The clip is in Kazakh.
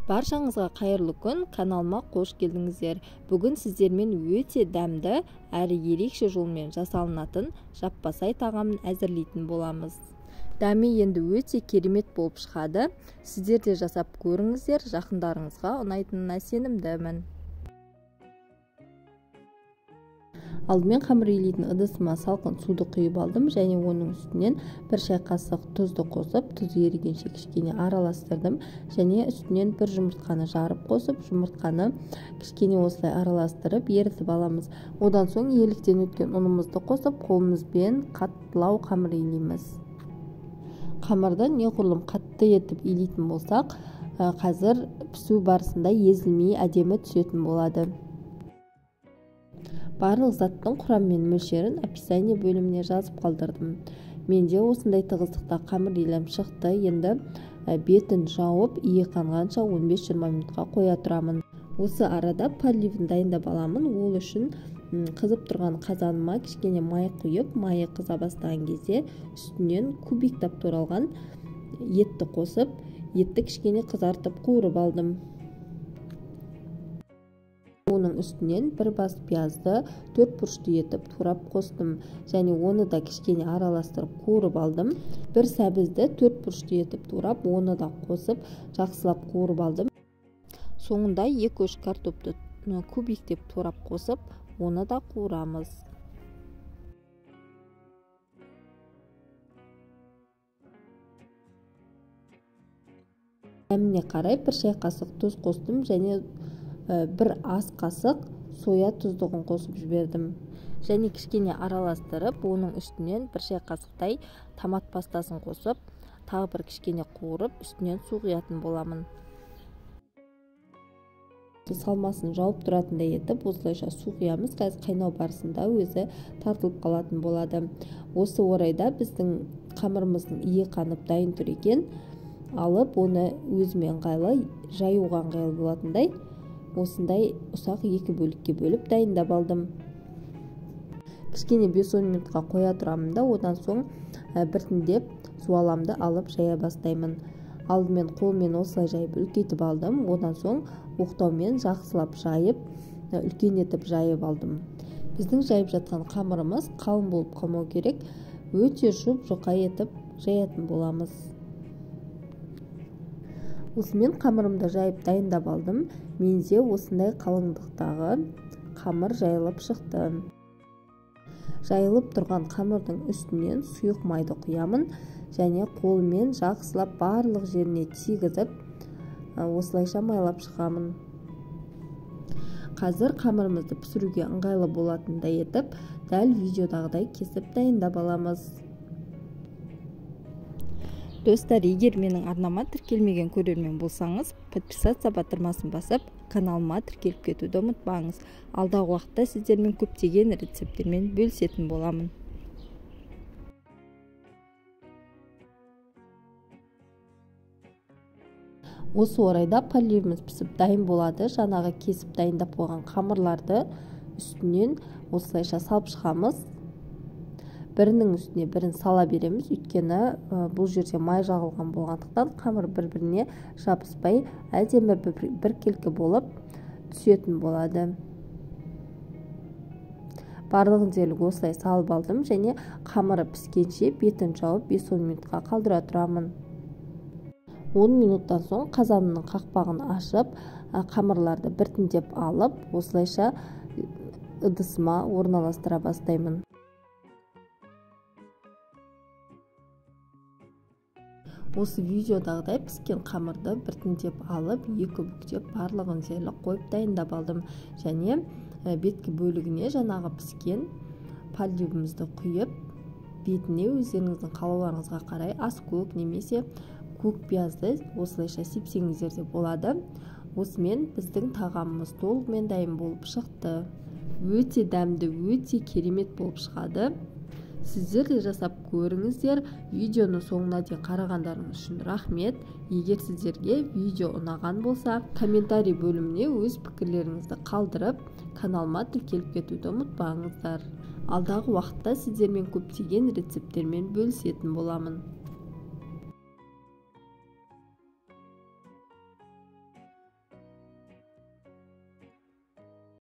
Баршаңызға қайырлы күн, каналыма қош келдіңіздер. Бүгін сіздермен өте дәмді әрі ерекше жолмен жасалынатын жаппасай тағамын әзірлейтін боламыз. Дәмі енді өте керемет болып шығады. Сіздер де жасап көріңіздер, жақындарыңызға ұнайтынына сенімдімін. Алдымен қамыр илейтін ыдысыма салқын суды құйып алдым және оның үстінен бір шай қасық тұзды қосып, тұз ерігенше кішкене араластырдым және үстінен бір жұмыртқаны жарып қосып, жұмыртқаны кішкене осылай араластырып ерітіп аламыз. Одан соң еліктен өткен ұнымызды қосып, қолымызбен қаттылау қамыр илейміз. Қамырды неғұрлым қатты етіп илейтін болсақ, қазір пісу барысында езілмей әдемі түсетін болады. Барлық заттың құрамы мен мөлшерін описание бөліміне жазып қалдырдым. Менде осындай тығыздықта қамыр илем шықты. Енді бетін жауып, иі қанғанша 15-20 минутқа қоя тұрамын. Осы арада подливін дайындап аламын. Ол үшін қызып тұрған қазаныма кішкене май құйып, майы қыза бастаған кезде үстінен кубиктап туралған етті қосып, етті кішкене қызартып қуырып алдым. Оның үстінен бір бас пиязды төрт бұрышты етіп турап қостым және оны да кішкене араластырып қуырып алдым. Бір сәбізді төрт бұрышты етіп турап, оны да қосып жақсылап қуырып алдым. Соңында 2-3 картопты кубиктеп турап қосып, оны да қуырамыз. Дәміне қарай бір шай қасық тұз қостым және бір ас қасық соя тұздығын қосып жібердім. Және кішкене араластырып, оның үстінен бір шай қасықтай томат пастасын қосып, тағы бір кішкене қуырып, үстінен су құятын боламын. Салмасын жауып тұратындай етіп, осылайша су құямыз. Қазір қайнау барысында өзі тартылып қалатын болады. Осы орайда біздің қамырымыздың иі қанып дайын тұр екен. Алып, оны өзіме ыңғайлы, жаюға ыңғайлы болатындай осындай ұсақ екі бөлікке бөліп дайындап алдым. Кішкене 5-10 минутқа қоя тұрамын да, одан соң біртіндеп суаламды алып жая бастаймын. Алдымен қолмен осылай жайып үлкейтіп алдым, одан соң оқтаумен жақсылап жайып, үлкен етіп жайып алдым. Біздің жайып жатқан қамырымыз қалың болып қалмау керек, өте жұп-жұқа етіп жаятын боламыз. Осымен қамырымды жайып дайындап алдым. Менде осындай қалыңдықтағы қамыр жайылып шықты. Жайылып тұрған қамырдың үстінен сұйық майды құямын және қолмен жақсылап барлық жеріне тигізіп, осылайша майлап шығамын. Қазір қамырымызды пісіруге ыңғайлы болатындай етіп, дәл видеодағыдай кесіп дайындап аламыз. Достар, егер менің арнама тіркелмеген көрермен болсаңыз, подписаться батырмасын басып, каналыма тіркеліп кетуді ұмытпаңыз. Алдағы уақытта сіздермен көптеген рецепттермен бөлісетін боламын. Осы орайда подливіміз пісіп дайын болады. Жаңағы кесіп дайындап қойған қамырларды үстінен осылайша салып шығамыз. Бірінің үстіне бірін сала береміз, өйткені бұл жерде май жағылған болғандықтан қамыр бір-біріне жабыспай әдемі біркелкі болып түсетін болады. Барлығын дерлік осылай салып алдым және қамыры піскенше бетін жауып 5-10 минутқа қалдыра тұрамын. 10 минуттан соң қазанның қақпағын ашып, қамырларды біртіндеп алып, осылайша ыдысыма орналастыра бастаймын. Осы видеодағыдай піскен қамырды біртіндеп алып, екі бүктеп барлығын дерлік қойып дайындап алдым. Және беткі бөлігіне жаңағы піскен подливімізді құйып, бетіне өздеріңіздің қалауларыңызға қарай аскөк немесе көк пиязды осылайша сепсеңіздер де болады. Осымен біздің тағамымыз толығымен дайын болып шықты. Өте дәмді, өте керемет болып шығады. Сіздер де жасап көріңіздер. Видеоны соңына дейін қарағандарыңыз үшін рахмет. Егер сіздерге видео ұнаған болса, комментарий бөліміне өз пікірлеріңізді қалдырып, каналыма тіркеліп кетуді ұмытпаңыздар. Алдағы уақытта сіздермен көптеген рецепттермен бөлісетін боламын.